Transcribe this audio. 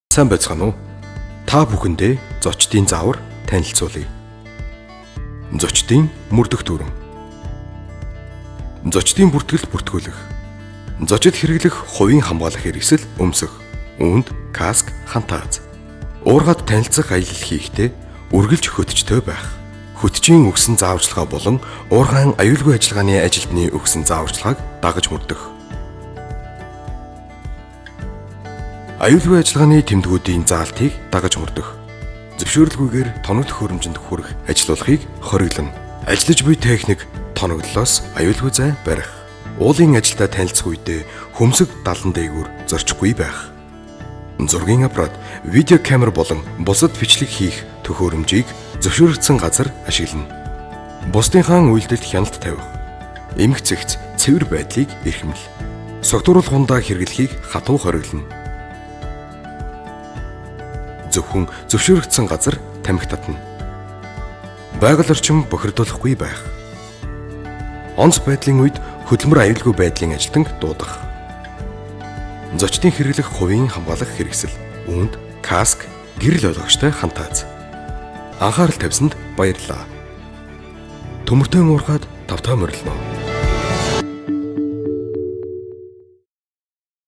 Сайн байцгаана уу? Та бүхэндээ зочдын заавар танилцуулъя. Зочдын мөрдөх дүрэм. Зочдын бүртгэлд бүртгүүлэх. Зочид хэрэглэх хувийн хамгаалах хэрэгсэл өмсөх. Үүнд каск, хантааз. Уургаад танилцах аялал хийхдээ үргэлж хөтчтэй байх. Хөтчийн өгсөн зааварчилгаа болон уурхайн аюулгүй ажиллагааны ажилтны өгсөн зааварчилгааг дагаж мөрдөх. Аюулгүй ажиллагааны тэмдгүүдийн заалтыг дагаж мөрдөх. Зөвшөөрлгүйгээр тоног төхөөрөмжөнд хүрэх ажиллуулахыг хориглоно. Ажиллаж буй техник тоногдлолоос аюулгүй зай барих. Уулын ажилдаа танилцах үедээ хөмсөг далан дээгүүр зорчихгүй байх. Зургийн аппарат, видео камер болон бусад бичлэг хийх төхөөрөмжийг зөвшөөрөгдсөн газар ашиглана. Бусдынхаа үйлдэлд хяналт тавих. Эмх цэгц цэвэр байдлыг эрхэмлэл. Согтууруулах хундаа хэрэглэхийг хатуу хориглоно. Зөвхөн зөвшөөрөгдсөн газар тамхи татна. Байгаль орчин бохирдуулахгүй байх. Онц байдлын үед хөдөлмөр аюулгүй байдлын ажилтнаг дуудах. Зочдын хэрэглэх хувийн хамгаалах хэрэгсэл. Үүнд каск, гэрэл ойлгогчтой хантааз. Анхаарал тавьсанд баярлалаа. Төмөртэй уурхаад тавтай морилно.